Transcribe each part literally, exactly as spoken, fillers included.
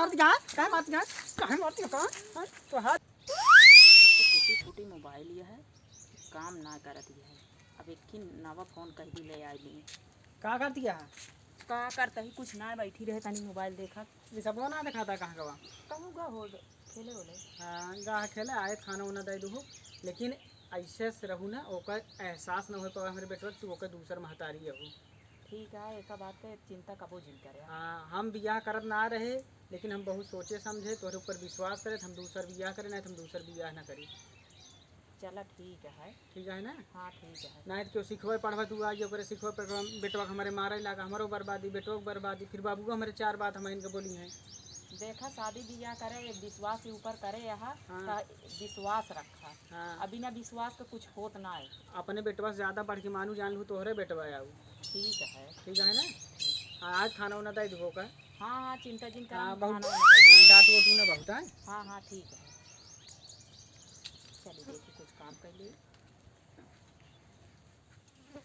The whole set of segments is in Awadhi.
मारत का? काहे मारत का? काहे मारत का? हाँ? तो हाथ तो टूटी फूटी मोबाइल यह है, काम ना करत यह है। अब एक ही नवा फोन कह दी ले आए लिए। का करत यह? का करत ही कुछ ना, बैठी रहे तनी मोबाइल देखत। ये सब ना दिखाता कहाँ गवा? कहूँ गा हो खेले होले। हाँ, गा खेले आए, खाना उना दे दू, लेकिन ऐसे से रहू ना, ओकर एहसास ना हो पावे हमरे बेटवा कि तू ओकर दूसर महतारी हऊ। ठीक है, एका बात के चिंता कबो जिन करे। हाँ, हम बियाह करत ना रहे, लेकिन हम बहुत सोचे समझे, तोहरे ऊपर विश्वास करे, त हम दूसर बियाह करे, नहीं त हम दूसर बियाह ना करी। चला ठीक है। ठीक है ना? हाँ, ठीक है। नहीं तो क्यों सिखवे पढ़वे तू आज, ओकरे सिखवे पढ़वे बेटवा के हमारे मारे लागा, हमरो बर्बादी, बेटवा के बर्बादी, फिर बाबू हमारे चार बात हम इनके बोली हैं। देखा, शादी बियाह करे, विश्वास के ऊपर करे यहाँ, हाँ। त विश्वास रखा। हाँ। अभी ना विश्वास के कुछ होत ना है। अपने बेटवा से ज्यादा बढ़ के मानू जान लू, तोहरे बेटवा आऊ। ठीक है। ठीक है ना? हाँ, आज खाना उना दे दो का? हाँ, हाँ, चिंता जिन करा, हाँ, हम बहुत, खाना उना दे हाँ, देब। डांट वोटू ना बहुत है। हाँ, हाँ, ठीक है। चलिए, देखी, कुछ काम कर लिए।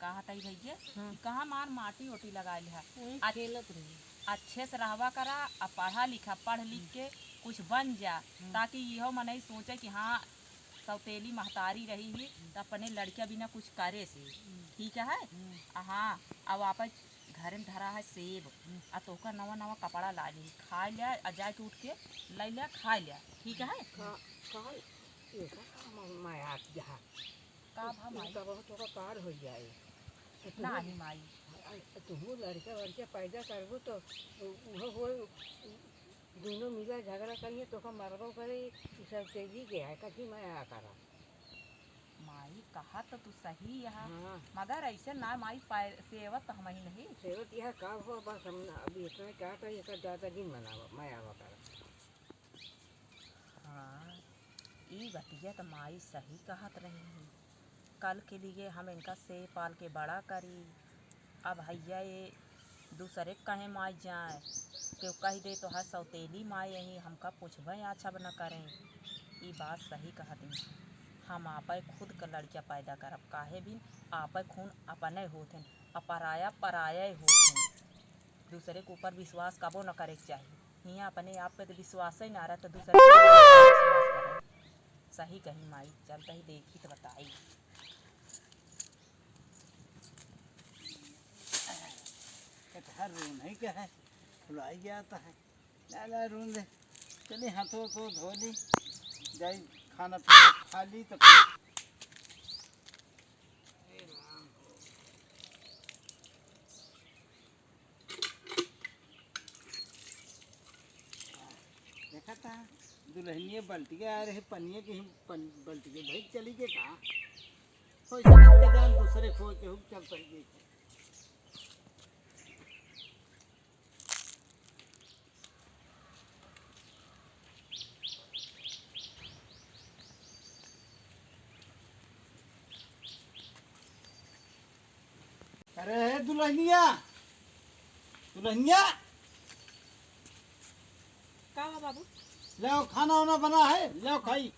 कहा तई भैया हम्म। कि कहाँ मार माटी ओटी लगा लिहा। वही अच्छ-, खेलत रही। अच्छे से रहवा करा, आ पढ़ा लिखा, पढ़ लिख के कुछ बन जा, हम्म। ताकि इहो मनई सोचे कि हाँ, सौतेली महतारी रही ही, त अपने लड़किया बिना कुछ करे से। हम्म। ठीक है? हम्म। आ हाँ, अब आपस घरे में धरा है सेब, हम्म। आ तोहका नवा नवा कपड़ा ला ली, खा लिया, आ जाए के उठ के ले लिया, खा लिया। ठीक है? का, का, ये का काम है, मैं आज यहाँ का भा माई? इनका बहुत ओकर पार हो जाए। तो तुहू, नाही माई। आ, तुहू लड़का वड़का पैदा करबू तो उहो हो, दोनों मिला झगड़ा करिए तो ओकर मरबो करे, ई सब तेजी के है, कथी मैं आ करा। माई, कहा तो तू सही है, हाँ। मगर ऐसे ना माई, पै-, सेवत हम ही नहीं। सेवत यह का हो, बस हम अभी इतना क्या था, ये ज्यादा दिन मनावा, मैं आवा करा। हाँ, ई बतिया त माई सही कहत रही ही। कल के लिए हम इनका से पाल के बड़ा करी। अब भैया ये दूसरे के कहे माई जाए, केहू कह दे तोहार सौतेली माई यही, हमका पूछबे आछब न करें। ई बात सही कहत ही। हम आपे खुद क लड़किया पैदा करब, काहे बिन आपे खून अपने होत हैं, आ पराया पराया होत हैं। दूसरे के ऊपर विश्वास कबो न करे के चाही। हियाँ अपने आप पे तो विश्वास ही ना रहे, तो दूसरे पे कैसे विश्वास करे? सही कही माई, चलता ही देखी तो बताई। एक हर रूम है क्या है, खुलाई जाता है। ला, ला, रूम दे। चली, हाथों को धो ली, जाई खाना पीना खा ली तो फिर देखा था, दुल्हनिया बल्टिया आ रहे, पनिया के ही पन-, बल्टिया भाई चली गए कहाँ? हो सकत के जान दूसरे खो के हुक चल पड़ी गई। अरे हे दुल्हनिया, दुल्हनिया। का बा बाबू? ले आओ, खाना वाना बना है, ले आओ खाई।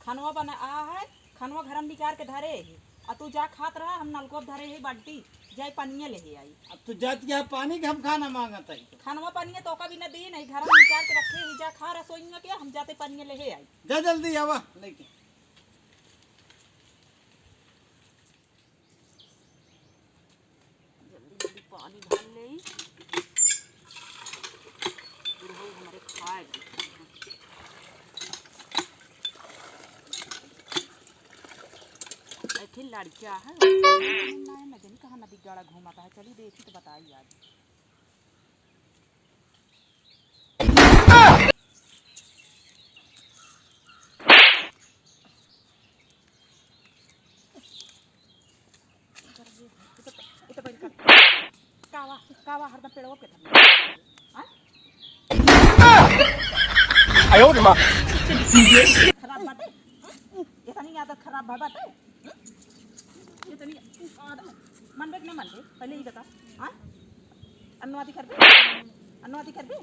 खानवा बना आ है, खानवा घर में निकार के धरे है। आ तू जा खात रहा, हम नलको धरे है बाल्टी, जाई पनिया ले आई। अब तू जात गया पानी के हम खाना मांगत है। खानवा पनिया तो का भी न दे नहीं, घर में निकार के रखे है, जा खा रसोई में के, हम जाते पनिया ले आई। जा जल्दी आवा लेके। जल्दी जल्दी पानी भर ले। बुढ़ऊ हमरे खाए। एक ठे लड़का है, ना, ना जानी कहाँ नदी गाड़ा घूमता है। चली देखी तो बताई आज। कावा, कावा हरदम पेड़वा के धरना। हाँ? आयो रे माँ। खराब बाटे। इतनी आदत खराब बा बाटे। इतनी आदत मनबे कि ना मनबे? पहले ही बता। हाँ? अन्नवादी करबे? अन्नवादी करबे?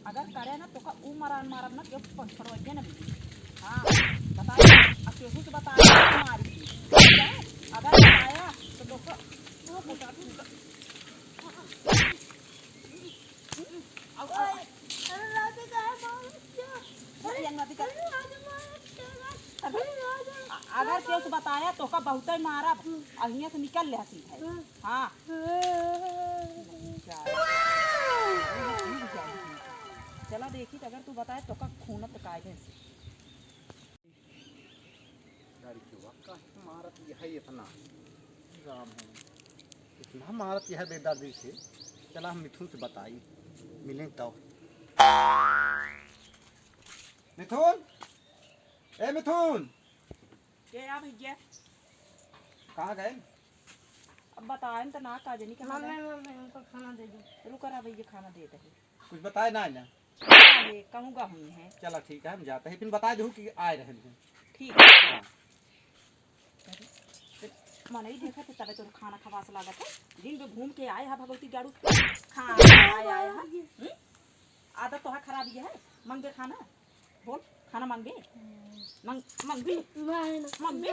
अगर करे ना तो का ऊ मरान मारब ना, केहू छोड़वाइए ना मिली। हाँ, बताए, अब केहू से बताए ना मारी। ठीक है? अगर बताया तो तोका, तू पूछा, तू अब, अब, अरे रात का है, आया तोहका बहुतै मारब, अहियाँ से निकल ले हसी है। हाँ। चला देखी, अगर तू बताए तोहका खूनत कायदे से। गाड़ी के वाह, काहे मारत यह है इतना? राम है, इतना मारत यह बेदर्दी से। चला हम मिथुन से बताई, मिलें तो। मिथुन, ए मिथुन। के आ भैया? कहाँ गए? अब बताएन त ना का जनी कहाँ मम्मी, गए? मम्मी, हमको खाना दे दो। रुका रहा भैया, खाना दे दे। कुछ बताए ना, ना? अरे, कहूँगा हुई है। चला ठीक है, हम जाते हैं, फिर बता दो कि आए रहे हैं। ठीक है। हाँ। अरे, तो मनई देखत है, तबे तोर खाना खवास लागत है। दिन भर घूम के आए हा भगवती गाड़ू, खाना आए, आए हा। हम्म? आदत तोहार खराब ये है, मंगे खाना। बोल, खाना मंगे? मंग-, मंगे? मंगे?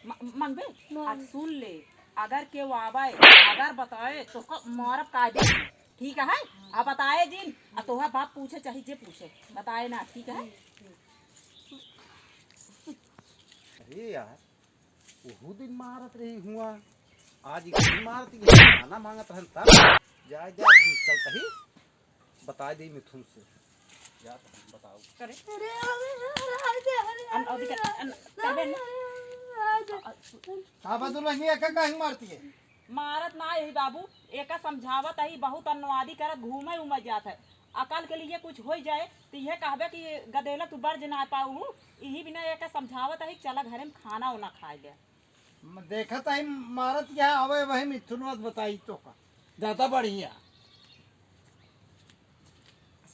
म-, मंगे? नहीं। आज सुन ले, अगर केहू आवे, अगर बताए, तोहका मारब कायदे से, ठीक है? अब बताए जिन, आ तोहार बाप पूछे चाहे जे पूछे, बताए ना, ठीक है? अरे यार, ओहू दिन मारत रही हुआ, आज एक दिन मारत ही, खाना मांगत रहन तब। जाए, जाए, हम चलत ही, बताए दे मिथुन से। जा तो हम बताओ। करे। अरे, अरे, अरे, अरे, अरे, अन, अवधि कर, अन, करबे न। अरे, अरे, अरे। का बा दुल्हनिया का काहे मारती है? मारत ना यही बाबू, एका समझावत ही, बहुत अनुवादी करत घूमे उमे जात है। अकल के लिए कुछ होई जाए, तो यह कहबे कि गदेला तू बरज ना पाऊ, यही बिना एका समझावत ही, चला घरे में खाना उना खाए ले। म-, देखत ही मारत क्या हवे, वही मिथुनवा बताई तोहका। ज्यादा बढ़िया।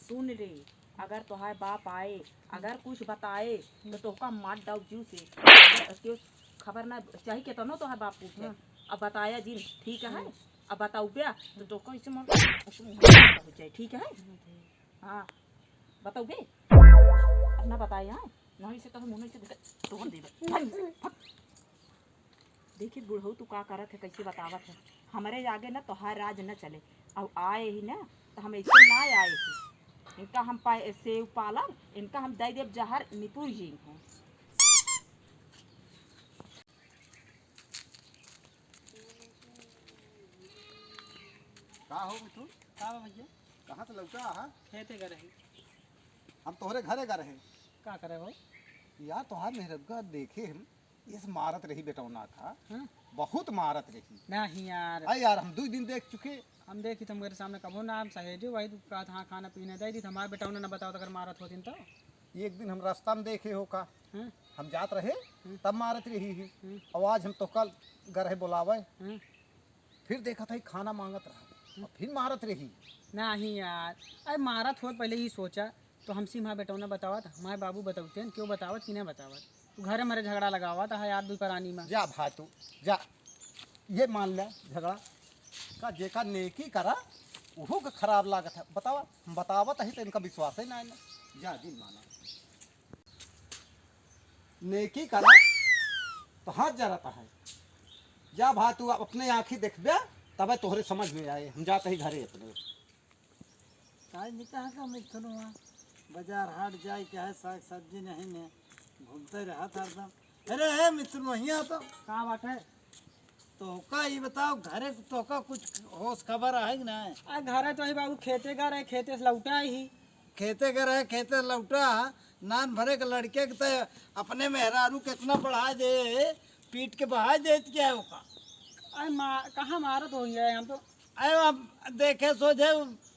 सुन ले, अगर तोहार बाप आए, अगर कुछ बताए, तो तोहका मार डाउ जीव से। अगर केहू खबर ना चाही, केतनो तोहार बाप पूछे। हाँ। अब बताया जिन, ठीक है? हाँ। अब बताउबे, तो तोहका इसे मन, इसे मन हो जाए, ठीक है? हाँ, ठीक। हाँ, बताउबे? अब ना बताए, हाँ? नहीं से तो हम उन्हें से तोड़ देबे। भाग, भाग। देखित बुढ़ऊ तू का करत है, कैसे बतावत है। हमरे आगे न तोहार राज न चले। अब आए ही न, तो हम ऐसे ना आए ही। इनका हम पाए सेव पालर, इनका हम दे देब जहर निपुर जी इनको। का हो मिथुन? का बा भैया? कहाँ से लौटा हा? खेते गए रहे। हम तोहरे घरे गए रहे। का करे हो? यार, तोहार मेहरबका देखे हम, इस मारत रही बेटौना का। हाँ? बहुत मारत रही। नहीं यार। अरे यार, हम दो दिन देख चुके। हम देखी तो मेरे सामने कबो ना, हम सहेजे वही कहत, हाँ, खाना पीना दे दी, तो हमारे बेटौना ना बताओ तो अगर मारत होती तो। एक दिन हम रास्ता में देखे हो का, हाँ? हम जात रहे, हाँ। तब मारत रही ही। हाँ। और आज हम तोहका घरे बोलावे, हाँ। फिर देखत ही खाना मांगत रहा, और फिर मारत रही। नहीं यार, अरे मारत होत पहले ही सोचा, तो हमसे हमारे बेटौना बतावत, हमारे बाबू बतौते हैं, क्यों बतावत कि नहीं बतावत? तू घरे मरे झगड़ा लगावत है यार, दुई परानी में। जा भाई तू, जा, ये मान ले झगड़ा का, जेका नेकी करा, उहू का खराब लागत है। बतावा, हम बतावत ही तो इनका विश्वास ही ना है ना। जा, दिन माना। नेकी करा, तो हाथ जरता है। जा भा, तू अपने आँखी देखबे, तबे तोहरे समझ में आए। हम जात ही घरे अपने। काहे निकाह का मिथुनवा, बाजार हाट जाए के है, साग सब्जी नहीं ने, घूमते रहत हरदम। अरे हे मिथुनवा, हियाँ तो। का बात है? तोहका ई बताओ, घरे तोहका कुछ होश खबर है कि नहीं? आ, घरे तो ही बाबू खेते गए रहे, खेते से लौटा ही। खेते गए रहे, खेते से लौटा, नान भरे के लड़के के तो अपने मेहरारू कितना बढ़ा दे, पीट के बहा देत क्या है ओका? अरे मा-, कहाँ मारत हो गया है हम तो। अरे अब देखे सोझे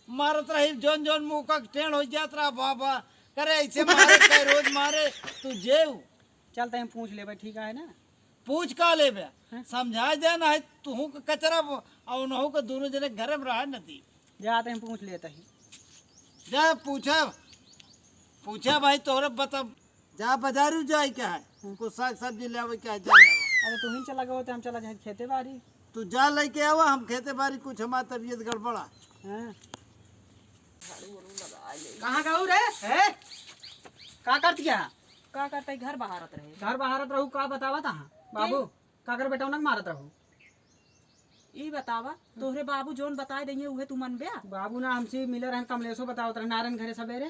मारत रही, जौन जौन मुँह का टेढ़ हो जात रहा, बाबा करे ऐसे मारे, कहे रोज मारे, तू जेऊ। चलते हम पूछ लेबे, ठीक है ना? पूछ का लेबे? हैं? समझाए दे ना है, तुहू के कचरा ब-, और उनहू के दोनों जने घर में रहे नदी। जाते हम पूछ लेते ही। जा पूछे, पूछे भाई तोहरे बता, जा बाजारू जाए के है, हम्म। कुछ साग सब्जी ले आवे के है, जा ले आवा। अरे तू ही चला गयो तो हम चला जाए खेते बारी। तू जा लेके आवा, हम खेते बारी कुछ हमार तबीयत गड़बड़ा। हाँ। कहाँ गऊ रे? हैं? का करत क्या? का करत ही? घर बहारत रहे। घर बहारत रहू, का बतावत हा? बाबू, के? काकर बेटौना के मारत रहू? ई बतावा, तोहरे बाबू जौन बताए दइहे, उहे तू मनबे? बाबू ना हमसे मिले रहन, कमलेशो बतावत रहे, नारन घरे सबेरे।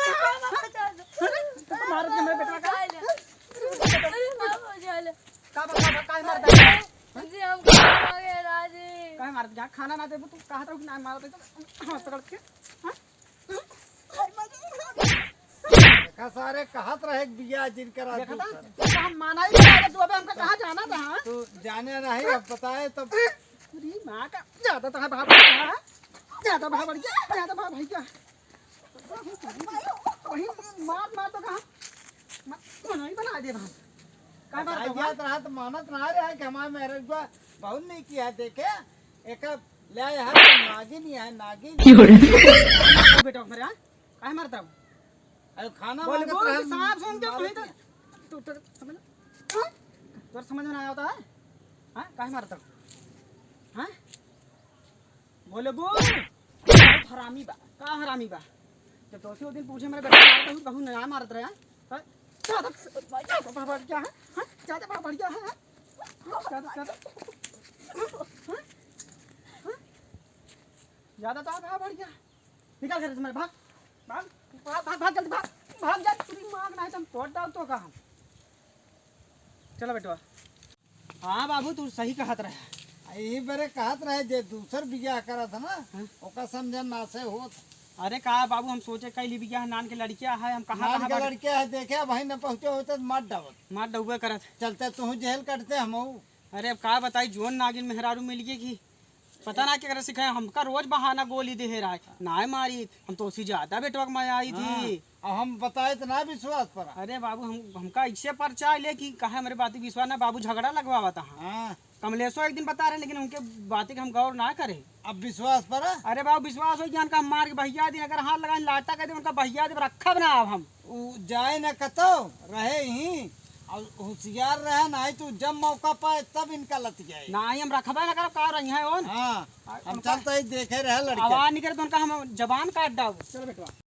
अरे, मार दे मेरे बेटा का। अरे, बाबू, चल। का बा, का बा, काहे मारत है? जी, हम खाना मांगे, राजी। काहे मारत है? खाना ना देबू, तू कहत रहो कि ना मारत है, तो हाथ पकड़ के, हाँ? देखा सारे, कहत रहे कि बियाह जिन करा देखा दी था? सर। तो हम माना ही नहीं, तू अबे हमका कहाँ जाना था, हाँ? तू जाने नहीं, अब बताए तब। तेरी माँ का, ज्यादा तो है भाव बढ़ गया, हाँ? ज्यादा भाव बढ़ गया, ज्यादा भाव बढ़ गया। वही मार, मार तो कहा, म-, मनई बना दे भाई। का बात बताई बा? जात रहा तो मानत ना रहा कि हमारे marriage बा, बहुत नहीं किया, देखे, एक ले आए है तो नागिन ही है, नागिन। बेटा मेरे, हाँ? काहे मारता हूँ? अरे खाना बोले, मांगत बोल रहा, कि सांप सुन के मारत नहीं तो, नहीं। तू तो समझ, हाँ? तोर समझ में ना आता है? हाँ? काहे मारता हूँ? हाँ? बोले, बोल। बहुत हरामी बा। का हरामी बा? जब तोसे वो दिन पूछे, मेरे बेटा मारता हूँ, कहूँ ना मारत रहे, हाँ? हाँ? ज्यादा, ज्यादा भाव बढ़ गया है, हाँ? ज्यादा भाव बढ़ गया है, हाँ? ज्यादा, ज्यादा, हाँ? हाँ? ज्यादा तो भाव बढ़ गया। निकल घर से, मेरे भाग, भाग, भाग, भाग, भाग, जल्दी भाग, भाग, जल्दी, पूरी मार ना है, तुम तोड़ डाल तो का हम। चलो बेटवा। हाँ बाबू, तू सही कहत रहे। आ, यही बरे कहत रहे, जे दूसर बियाह करत है ना, हाँ। ओका समझन ना से होत। अरे का बाबू, हम सोचे कैली बियाह, नान के लड़किया है, हम कहाँ, नान कहाँ के बाड़ी? लड़किया है, देखे, वहीं न पहुँचे होते तो मार डावत। मार डउबे करत। चलते तू जेल कटते, हम। अरे अब का बताई, जोन नागिन मेहरारू मिल गई कि पता ना केकरा सिखाए, हमका रोज बहाना गोली देहे रहा है। नाय मारी, हम तो उसी ज्यादा बेटवा के माया आई थी। हाँ, अब हम बताए तो ना विश्वास पर। अरे बाबू, हम, हमका ऐसे परचा ले कि कहे हमरे बात विश्वास ना, बाबू झगड़ा लगवावा था। हाँ। कमलेशो एक दिन बता रहे, लेकिन उनके बातें के हम गौर ना करे। अब विश्वास पर? अरे बाबू, विश्वास होइ जाए, उनका हम मार के बहिया दिन, अगर हाथ लगाए लाता कह दे, उनका बहिया दे, रखब ना अब हम। उ जाए न कतो, रहे ही, और होशियार रहे, नाहीं तो जब मौका पाए तब इनका लतियाए। नाहीं, हम रखबे ना करब, का रही है ओन? हाँ, आ, हम उनका चलते ही देखे रहे लड़के। आवाज निकले तो उनका हम जबान काट डाब। चल बेटवा।